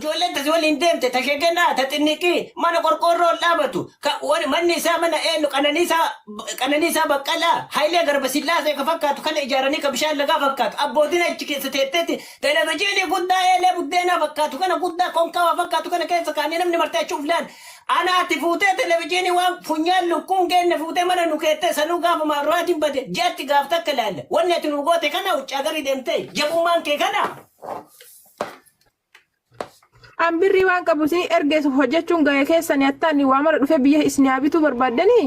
Ijoolleen tasi waliin deemte ta shegenaa ta xinniqii mana qorqoorroo ol dhaabatu ka wani manni isaa mana eenyu qananiisaa qananiisaa baqqalaa hayilee garba sillaasee ka fakkaatu kana ijaaranii ka bishaan lagaa fakkaatu abbootiin achi keessa teetteeti televijiinii guddaa eelee buddeenaa fakkaatu kana guddaa konkaawaa fakkaatu kana keessa kaanii namni martee achi uflaan anaati fuutee televijiinii waan funyaan lukkuun geenne fuutee mana nu keettee sanuu gaafa maarraatiin bade ji'atti gaaf takka laalla wanni ati nu goote kana huccaa garii deemtee jabummaan kee kana. An birrii waan qabu isin ergeessu hojjechuun gahee keessani attaan waa mara dhufee biyya isin haa bituu barbaaddanii.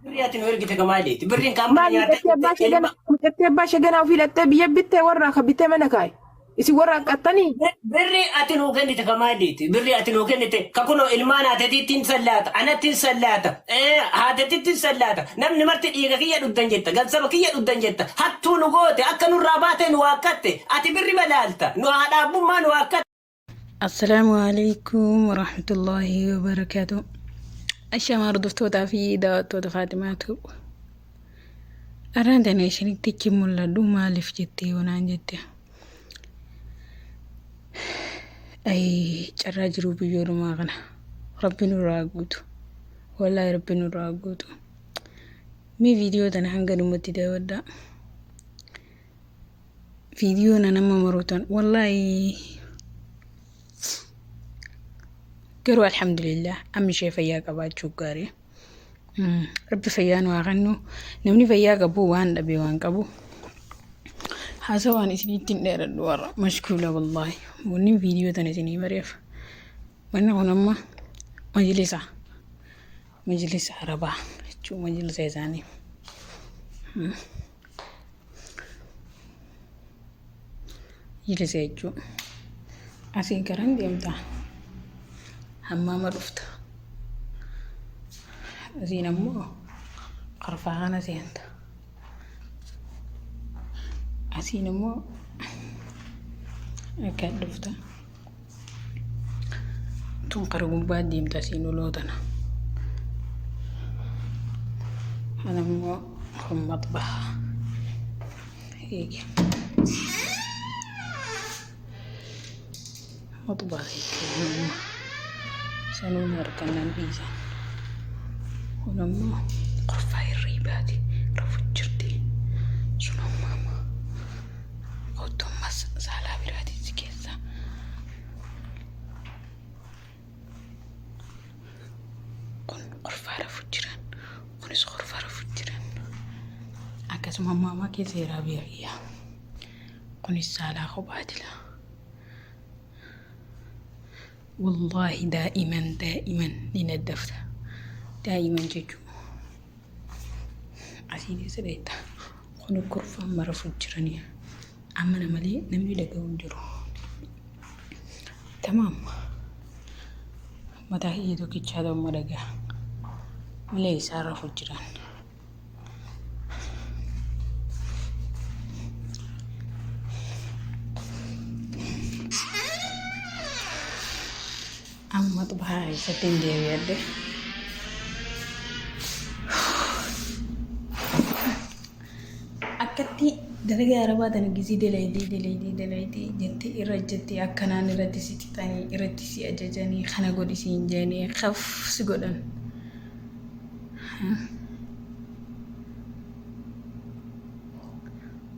Birrii ati nu ergite ka maaliiti? Birriin kaan mana Maal nyaata mucattii abbaa ishee gana mucattii abbaa ishee ganaa ofii hidhattee biyya bittee warra ka bittee mana kaaye. Isin warra hanqattanii. Birrii ati nuu kennite ka maaliiti? Birrii ati nuu kennite ka kunoo ilmaan haatetiitti sallaata, anatti hin sallaata, haatetitti hin sallaata. Namni marti dhiiga kiyya dhugdan jetta, gansaba kiyya dhugdan jetta. Hattuu nu goote, akka nurraa baatee nu waakkatte. Ati birri malaalta, nu haadha abbummaa nu waakkatte. Assalaamu alaikum warahmatullaahi wabarakaatu. Ashamaa hordoftootaa fi daawwattoota Faatimaatu. Arraan tana isinitti achi mul'adhu maaliif jettee yoonaan jette. Ayii carraa jiruu biyyoolumaa kana. Rabbi nurraa guutu. Wallaahi rabbi nurraa guutu. Mee viidiyoo tana hanga dhumatti daawwadhaa. Viidiyoo na nama maruutan wallaahi garuu alhamdulillah amma ishee fayyaa qabaachuu gaarii. Rabbi fayyaa nu haa kennu. Namni fayyaa qabu waan dhabe waan qabu. Haasawaan isinitti hin dheeradhu warra mashkuula wallaahi. Wanni viidiyoo tana isinii mareef. Wanni kun amma majlisa majlisa arabaa jechuun majlisa isaanii. Majlisa jechuun asii garan deemta hammaama dhufta. Asiin ammoo qarfaa kana seenta. Asiin immoo akka dhufta. Tun kara gubbaa deemta asiin oloo tana. Kana immoo kun maxbaha. Eegi. Maxbaha jechuun sanuun harkannan dhiisan. Kun ammoo qorfaa hirriibaati. Rafu jirti. Sun ammoo Kottu ammas saalaa biraatiin si keessa. Kun qorfaa rafu jiran. Kunis qorfaa rafu jiran. Akkasuma ammaa keessa jiraa beekiyya. Kunis saalaa kophaatila. Wallaahi daa'iman daa'iman ni naddafta. Daa'iman jechuun asii keessa dheetta. Kun kurfaan marafu jiranii. Amana malee namni dhaga'u hin jiru. Tamaam. Mataa kiyya tokkichaa ta'u dhaga'a. Malee isaan rafu jiran. Amma xubaa keessatti hin deebi'adhe. Akkatti dalagaa arabaa tana gisii dalaydee dalaydee dalaydee jettee irra jettee akkanaan irratti si xixanii irratti si ajajanii kana godhi siin jedhanii kaf si godhan.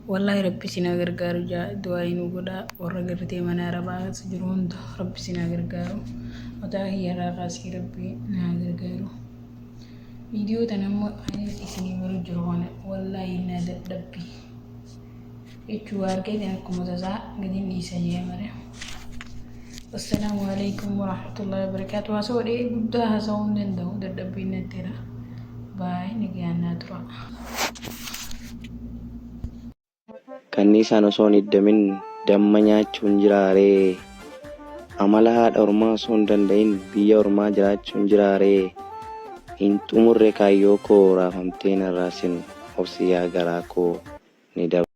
Wallaahi rabbi isin haa gargaaru jaa du'aa'ii nu godhaa warra gartee mana arabaa keessa jiru hunda rabbi isin haa gargaaru mataa kiyya irraa kaasee rabbi na haa gargaaru viidiyoo tana immoo ani isinii maru jiru kana wallaahi na dadhabbi jechuu waa argeetiin akkuma tasaa gadi dhiisa jee mare Assalaamu alaikum warahmatullahi wabarakaatu haasawaa dhee guddaa haasawuu hin danda'u dadhabbiin natteera baay'ee nagayaan naa tura. Kanniisaan osoo hin iddamin damma nyaachuun jiraa ree? Amala haadha ormaa osoo hin danda'in biyya ormaa jiraachuun jiraa ree? Hin xumurre kaayyoo koo raafamtee nan raasin obsi yaa garaa koo ni dabra.